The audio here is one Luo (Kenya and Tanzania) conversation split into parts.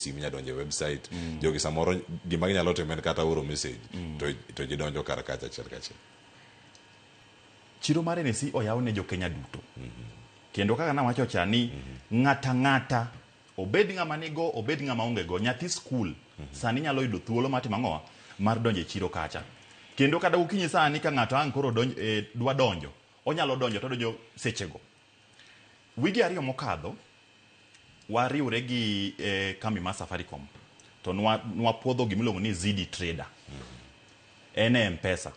Simu inya donjo e website. Jogi samoro gima ginyalo timo en kata oro message to ji donjo kar kacha achiel kachiel. Chiro mar NSE oyaw ne jo Kenya duto. Kendo kaka nawacho cha ni ng'ata ng'ata, obed ng'ama nigo, obed ng'ama onge go, nyathi skul sani nyalo yudo thuolo mar timo ang'owa mar donjo e chiro kacha. Kendo kata gokinyi sani ka ng'ato ang' koro donj, dwa donjo, onyalo donjo to odonjo sechego. Wige 2 mokadho wariwre gi kambi mar Safaricom to nwapuodho gimiluongo ni Zidi Trader. En e M-Pesa.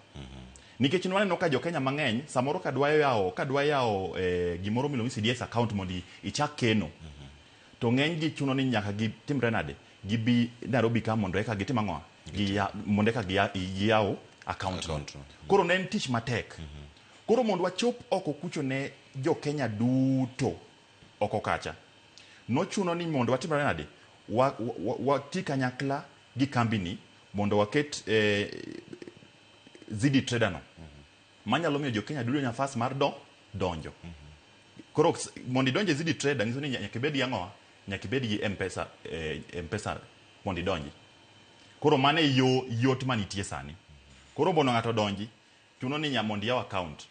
Nikech nwaneno ka jo-Kenya mang'eny samoro ka dwa yawo gimoro miluongo ni CDS account mondo ichak keno. To ng'eny gi chuno ni nyaka gitimre nade? Gibi Nairobi ka mondo eka gitim ang'o? Mondo eka giyaw account no. Account no. Koro ne en tich matek. Koro mondo wachop oko kucho ne jo-Kenya duto oko kacha, nochuno ni mondo watimre nade? Wati kanyakla gi kambini mondo waket Zidi Trader no. Manyalo miyo jo-Kenya duto nafas mar donjo. Koro mondo idonj e Zidi Trader nyiso ni nyaka ibed gi ang'owa? Nyaka ibed gi M-Pesa mondo idonji. Koro mano e yo yot manitie sani. Koro mondo ng'ato odonji, chuno ni mondo iyaw account.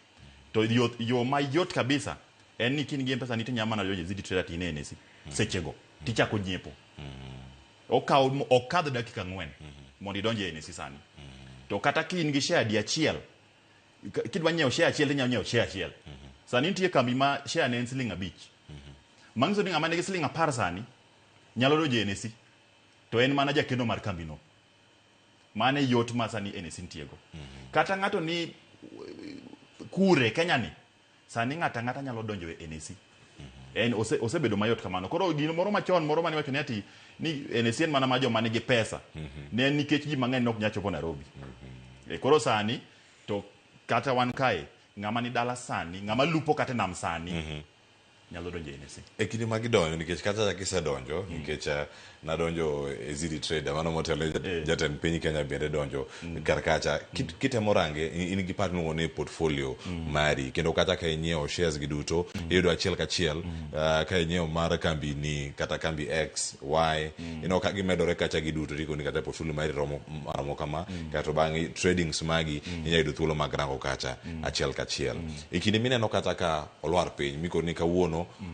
To yo mayot kabisa en ni kin gi M-Pesa ni tinyalo mana donjo e Zidi Trader to ine NSE sechego tichako nyiepo. Okawo ok kadh dakika 4 mondo idonj e NSE sani. To kata ka in gi share di achiel, kidwa nyiewo share achiel tinyalo nyiewo share achiel. Sani nitie kambi ma share ne en siling 5. Manyiso ni ng'ama nigi siling 10 sani nyalo donjo e NSE to en mana jakeno mar kambino. Mano e yot ma sani NSE nitiego. Kata ng'ato ni kure Kenya ni, sani ng'ato ang'ata nyalo donjo e NSE. En osebedo mayot kamano. Koro gino moro machon moro mane iwacho ni ati ni NSE en mana ma joma nigi pesa. Ne en nikech ji mang'eny ne ok nyal chopo Nairobi. Koro sani to kata wan kae ng'ama ni dala sani, ng'ama lupo kata e nam sani nyalo donjo e NSE. E kinde ma gidonjo, nikech kata kisedonjo, nikech nadonjo e Zidi Trader, mano motelo jatend piny Kenya bende donjo kar kacha. Kitemo range, in gi part miluongo ni portfolio mari, kendo kata ka inyiewo shares gi duto, iyudo achiel kachiel, ka inyiewo mar kambi ni kata kambi X, Y, ineno ka gimedore kacha giduto, tikoni kata portfolio mari romo kama, kato bang'e tradings magi inyalo yudo thuolo mag rango kacha achiel kachiel. E kinde mineno kata ka olwar piny, mikoni kawuono.